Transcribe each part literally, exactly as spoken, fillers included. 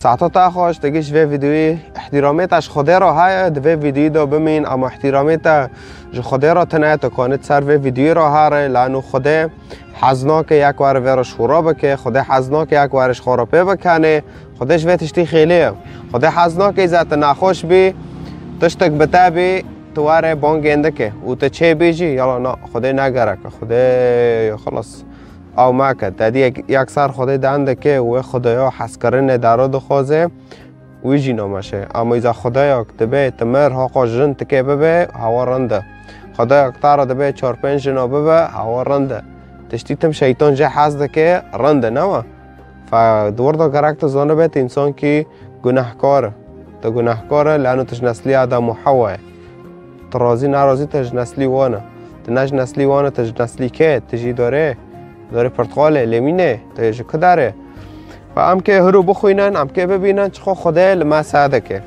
Saeta te xweş, te giş vê vîdyoyê. Îhtîramê te ji Xwedê re heye, di vê vîdyoyê de bimîn, ama îhtîramê te ji Xwedê re tune, te kanî ser vê vîdyoyê re here, lano Xwedê hez nake yek were vê re şûra bike, Xwedê hez nake yek were ji xwe re pê bikenê, Xwedê ji vê tiştî xêlê ye. Xwedê hez nake îza te nexweş bî, tiştek bi te bî, tu were bangên dike û tu çê bî jî, yala na, Xwedê ne gerek e, Xwedê, xilas. Ew meke, te dî yek, yek ser Xwedê dan dike û wê Xwedaya hezkirinê daro dixwaze, wî jî nameşe. Ama îza Xwedayek dibe, tu mir, haqa jin tikê bibe, hewa rind e. Xwedayek te re dibe, çar pênc jina bibe, hewa rind e. Tiştî tim şeytan jê hez dike, rind e, ne we? Fe, di wir de gerek tu zanibe, tu însankî gunehkar e. Tu gunehkar e, lano tu ji neslî Adem û Hewa ye. Tu razî nerazî, tu ji neslî wan e. Tu ne ji neslî wan e, tu ji neslî kê? Tu jî dorê, dorê pirtxalê, lêmînê, tu ji ku derê? Ve em kê hiru bixwînin, em kê bibînin, çixwe Xwedê li me sedike.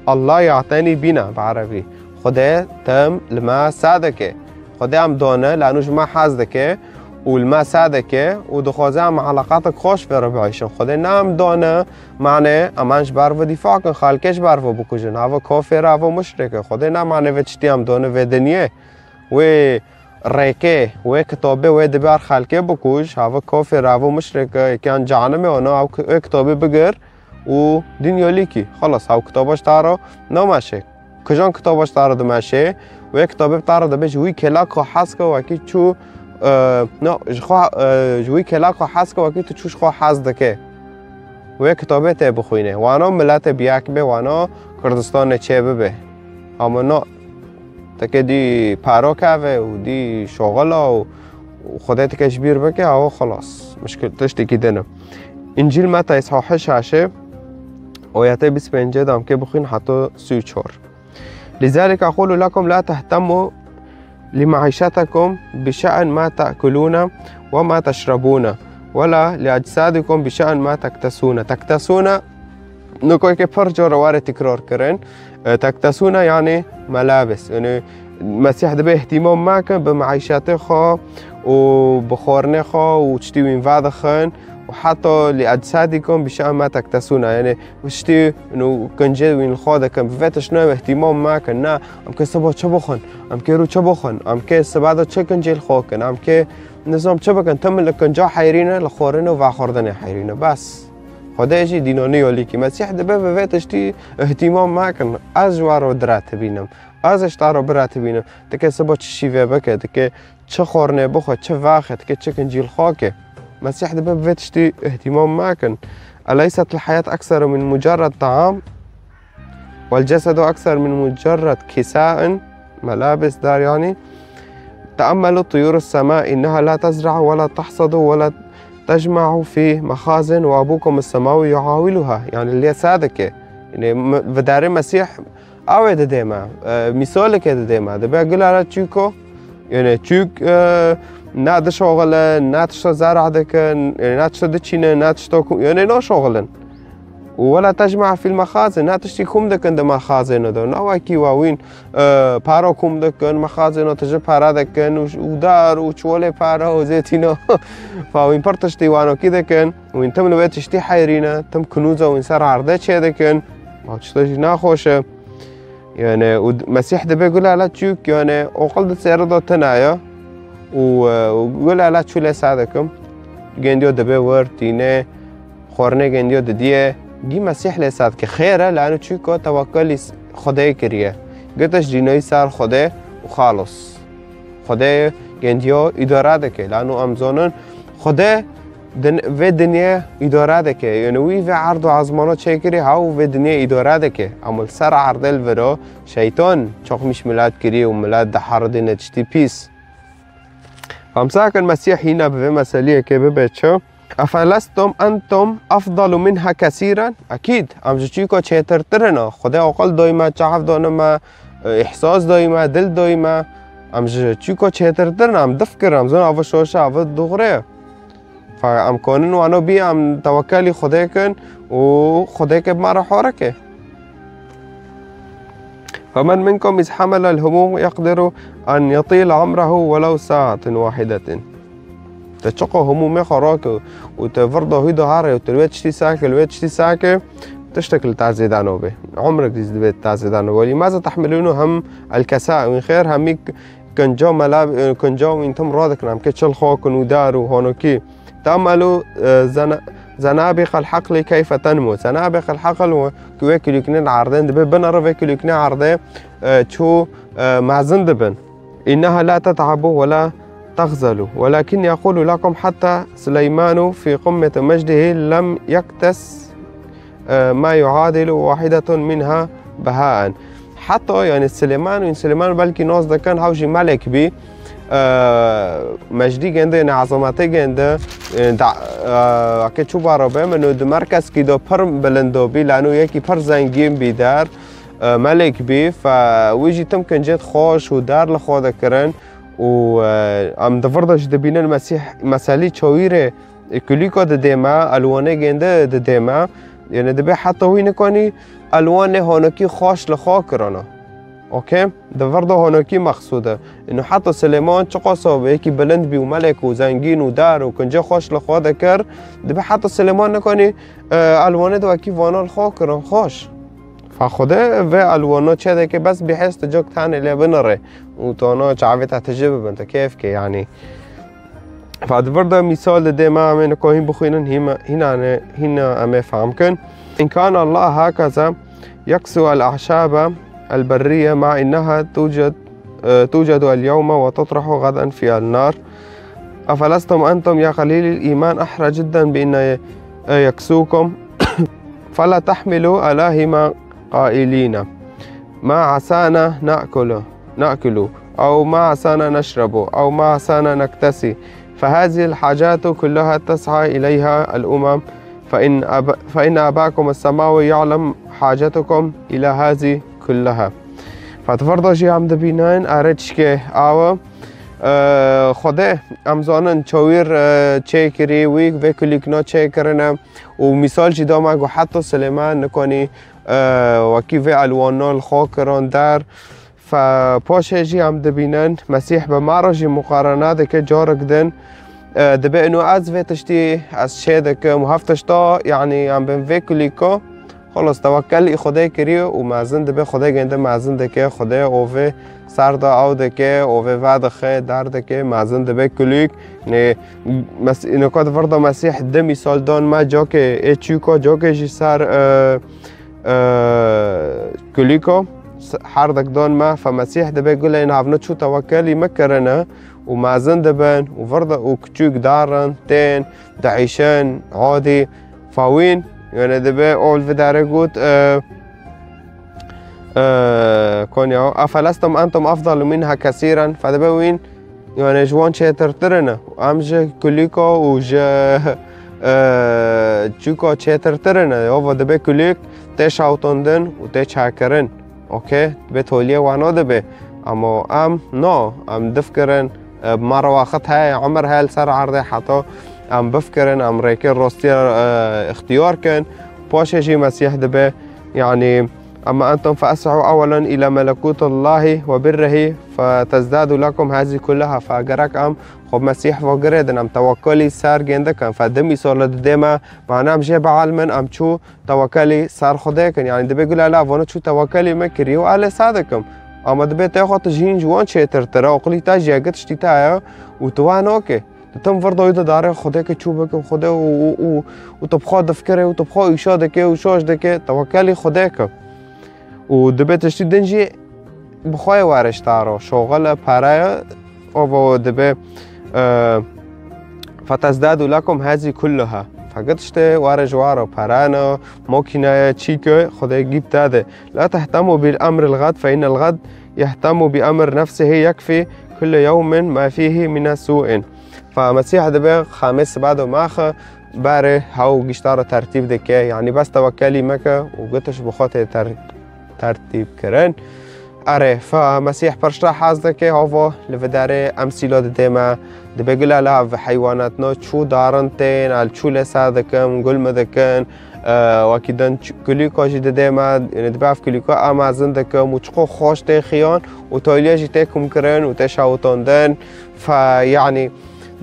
Allah ya'teni bina bi erebî. Xwedê tim li me sedike. Xwedê em dane, lano ji me hez dike û li me sedike û dixwaze em eleqatek xweş vê re biêşin. Xwedê ne em dane, mane, em an ji ber ve dîfa kin, xelkê ji ber ve bikujin. Ava kafir, ava muşrik e. Xwedê ne mane vê tiştî em dane vê dinyê. Wê rêkê, wê kitabê, wê dibe her xelkê bikuj, ava kafir, ava muşrik e, yekî an cehenimê, ona ew ki-, wê kitabê bigir û dinya lîkî. Xelas, ew kitaba ji te re nameşe. Kijan kitaba ji te re dimeşe? Wê kitabê bi te re dibe, ji wî kêlaka hez ke wekî çû, e, no, ji xwe, e, ji wî kêlaka hez ke wekî tu çû ji xwe hez dike. Wê kitabê tê bixwîne. Wana miletê bi yek be, wana Kurdistanê çê bibe. Ama no, teke dî paro keve û dî şoxila û, û Xwedê teke ji bîr bike, awa xelas. Mişkil tiştekî din e. Încîl Meta îshahe şaşe, oyetê bîst pêncê de em kê bixwîn heta sî û çar. لذلك أقول لكم لا تهتموا لمعيشتكم بشأن ما تأكلون وما تشربون، ولا لأجسادكم بشأن ما تكتسون. تكتسون, nokayeke pir cara were tekrar kirin. E, تكتسون yani ملابس. Yani Mesîh dibe îhtîmam mekin bi meîşetê xwe û bi xwarinê xwe û tiştî wîn vedixin û heta لأجسادكم بشأن ما تكتسون. Yani Tiştî, û kincê wîn li xwe dikin, bi vê tiştine îhtîmam mekin. Ne, em kê siba çi bixwin, em kê rû çi bixwin, em kê siba de çi kincê li xwe kin, em kê nizam çi bikin, tim li kinca heyrîne, li xwarin û vexwardinê heyrîne. Bes. Xwedê jî dînanî yolîkî. Mesîh dibe bi vê tiştî îhtîmam mekin. Ez ji we re diretibînim. Ez ji te re biretibînim. Dike siba çi şîvê bike, dike çi xwarinê bixwe, çi vexwe, dike çi kincî li xwe ke. Mesîh dibe bi vê tiştî îhtîmam mekin. أليست الحياة أكثر من مجرد طعام؟ والجسد أكثر من مجرد كساء، ملابس، دار يعني؟ تأملوا طيور السماء، إنها لا تزرع ولا تحصد ولا تجمع في مخازن، وأبوكم السماوي يعاولها. Yani lê sedike. Yani, m-, vidarê Mesîh Ew ê didê me, e, mîsalekê didê me. Dibe gulala çûko, yani çûk, e, ne dişoxilin, ne tişta zer'a dikin, yani ne tişta diçînin, ne tişta ku, yani naşoxilin. Û ولا تجمع في المخازن, ne tiştî kum dikin di mexazêno de. Ne wekî we wîn, e, para kum dikin, mexazêno tije para dikin, û, û dar, û çiwalê para, û zêtîno. Fa wîn pir tiştî wanokî dikin, wîn tim li wê tiştî heyrîne, tim kunûza wîn ser erdê çê dikin. Ew tişta jî naxweş e. Yani, û d-, Mesîh dibe gulala çûk, yani, oqil di sêre de tine ye. Û, e, û gulala çû lê sedikim. Gendiyo dibe wir, tîne, xwarinê gendiyo didiye. Gî Mesîh lê sedike. Xêr e, lano çûko tewekkelî s-, Xwedê kiriye. Gitiş cînayî ser Xwedê û xalos. Xwedê gendiyo îdare dike. Lano em zonin, Xwedê din-, vê dinyê îdare dike. Yani wî vê erd û ezmana çêkirî, hew vê dinyê îdare dike. Ama li ser erdê li viro şeytan çaxmîş milet kirî û milet diheridîne tiştî pîs. Em sakin Mesîh hîna bi vê meseliyekê bibe çi? أفلستم أنتم أفضل منها كثيرا؟ Ekîd, em ji çîko çêtirtir in. Xwedê aqil doyme, çav donime, îhsas doyme, dil doyme. Em ji çîko çêtirtir in, em difikir, em zon ava şoşe, ava doğru ye. Fa em konin wano bî, em tewekkelî Xwedê kin û Xwedê ke bi me re hore ke. فمن منكم إذا حمل الهموم يقدر أن يطيل عمره ولو ساعة واحدة؟ Te çiqo hemû mêxwe rake û te vir de hûy de here û tu li wê tiştî sake, li wê tiştî sake, tiştek li te zêde nabê. Umrek dî divê te zêde nabê. ولماذا تحملونه هم الكساء؟ Wî xêr hemî kinca mela, kinca wîn tim radikin, em kê çil xwe kin û dar û honokî. تأملوا، e, zena-, زنابق الحقل كيف تنمو. زنابق الحقل و-, wê kulîkinên erdên dibê binere vê kulîkinê erdê, e, çû, e, mezin dibin. إنها لا تتعب ولا تغزل، ولكن يقول لكم حتى سليمان في قمة مجده لم يكتس، آه، ما يعادل واحدة منها بهاء. Heta, yani, Silêman, yani, Silêman belkî nas dikin, hew jî melek bî, e, mejdî gênde, yani, ezametê gênde, e, da, e, eke çû bara be, min û di merkezkî de pir bilindo bî, lano yekî pir zengîn bî der, e, melek bî, fe wî jî tim kincêt xweş û dar li xwe dikirin û, e, em di vir de jî dibînin Mesîh, meselî çawîrê kulîka didê me, elwanê gênde didê me. Yanî dibê heta wî nikanî elwanê honokî xweş li xwe kirana. Okey? Di vir de honokî mexsûd e. Ino heta Silêman çiqasa yekî bilind bî û melek û zengîn û dar û kincê xweş li xwe dikir, dibê heta Silêman nikanî, e, elwanê de wekî vana li xwe kirin xweş. Fa Xwedê vê elwana çê dike bes bihêz tu cok tenê lê binirê û tana çavê te tije bibin, te kêf ke, yanî. Fa di vir de mîsal didê me, em ê niko hîn bixwînin, hîn, hîna ne, hîna em ê fehm kin. إن كان الله هكذا يكسو الأعشاب البرية مع إنها توجد، آه، توجد اليوم وتطرح غدا في النار، أفلستم أنتم يا قليل الإيمان أحرى جدا بأن يكسوكم؟ فلا تحملوا ألاهما قائلين: ما عسانا نأكل، نأكل، أو ما عسانا نشرب، أو ما عسانا نكتسي، فهذه الحاجات كلها تسعى إليها الأمم، فإن أب-، فإن أباكم السماوي يعلم حاجتكم إلى هذه كلها. Fa di vir de jî em dibînin, erê tişkê awe. Ee, Xwedê, em zanin çawîr, e, çêkirî, wî vê kulîkna çêkirine û mîsal jî da me ku heta Silêman nikanî, e, wekî vê elwana li xwe kirin der. Fe paşê jî em dibînin, Mesîh bi me re jî muqarene dike carek din. E, dibê ino ez vê tiştî ez çê dikim û hev tişta, yanî em bên vê kulîka, xelas, tewekkelî Xwedê kiriye û mezin dibe, Xwedê gênde mezin dike, Xwedê ovê ser de ew dike, ovê vedixe, der dike, mezin dibe kulîk. Nê, mes-, niko di vir de Mesîh di mîsal dan me, cokê ê çûka, cokê jî ser, e, e, kulîka, s-, her dek dan me, fe Mesîh dibe gulê navno çû tewekkelî me kirine û mezin dibin û vir de û küçük darin, tên, diîşin, adî, fawîn, yani dibe ol vidare got, e, e, Konya, أفلستم أنتم أفضل منها كثيرا؟ Fe dibe wîn, yani ji wan çêtirtirine. Em ji kulîka û ji, e, çûka çêtirtirine. Ova dibe kulîk tê şawtandin û tê çakirin. Okey? Dibe toliyê wana dibe. Ama em, no, em difkirin, e, me re wexit heye, umir heye li ser erdê heta em bifkirin, em rêkê rostiyê, e, ixtiyar kin. Paşê jî Mesîh dibe, yani, أما أنتم فاسعوا أولا إلى ملكوت الله وبره فتزداد لكم هذه كلها. Fe gerek em xwe Mesîh ve girêdin, em tewekkelî ser gênde kin. Fe di mîsal didê me, mane em jê bielmin, em çû tewekkelî ser Xwedê kin. Yani dibe gula la vano çû tewekkelî me kiriye û elê sadikim. Ama dibe tê xwe tu jîn ji wan çêtirtir e, oqilî te jî yek tiştî te ye û tu wa nake. Tu tim vir doyî de darê Xwedê ke çû bike Xwedê û, û, û, û tu bi xwe difkire û tu bi xwe îşa dike û şoş dike, tewekkelî Xwedê ke. Û dibe tiştî din jî bi xwe ye were ji te re. Şoxil e, pere ye, ova dibe, e, فتزداد لكم هذه كلها. Fekit tiştê were ji we re, pere ne, makîne ye, çîk e, Xwedê gît te de. لا تهتموا بأمر الغد فإن الغد يهتم بأمر نفسه يكفي كل يوم ما فيه من سوء. Fa Mesîh dibe xamê siba do maxe, berê hew gişta re tertîb dike, yanî bes tewekkelî meke û gutiş bi xwe tê ter-, tertîb kirin. Erê, fa Mesîh pir ji te hez dike, hava li vê derê emsîla didê me, dibe gula la ev heywanatna çû darin tên, el çû lê ser dikim, gul mi dikin, e, wekî din ç-, kulîka jî didê me, yani dibe ev kulîka em mezin dikim û çiqo xweş tê xiyan û toylê jî tê kumkirin û tê şewitandin. Fa, yani,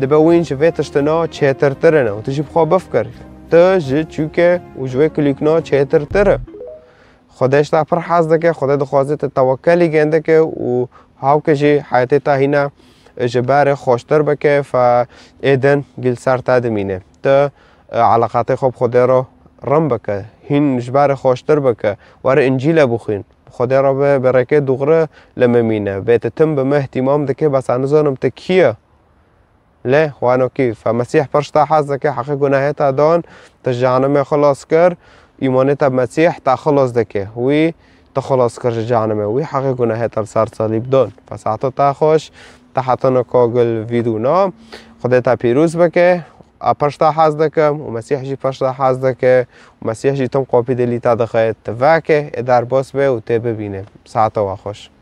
Dibe wîn ji vê tiştina çêtirtir in û tu jî bi xwe bifikir. Tu ji çûke û ji wê kulîkna çêtirtir e. Xwedê ji te pir hez dike, Xwedê dixwaze tu tewekkelî gêndike û hawke jî heyetê te hîna ji berê xweştir bike, fe ê din gil ser te dimîne. Tu, e, eleqatê xwe bi Xwedê re rim bike, hîn ji berê xweştir bike, were Încîle bixwîn. Bi Xwedê re bi, bi rêkê dûgre li min mîne. Bê tu tim bi min îhtîmam dike, bes ez nizanim tu kî ye. Lê wano kî, fe Mesîh pir ji te hez dike, heqê gunahê te dan, tu ji cehenimê xilas kir, îmanê te bi Mesîh te xilas dike. Wî te xilas kir ji cehenimê, wî heqê gunahê te li ser salîb dan. Fe saeta te xweş, te hetina ka gil vîduna. Xwedê te pîroz bike, a pir ji te hez dikim û Mesîh jî pir ji te hez dike û Mesîh jî tim qapî dilî te dixe, tu veke, ê derbas be û tê bibîne. Saeta we xweş.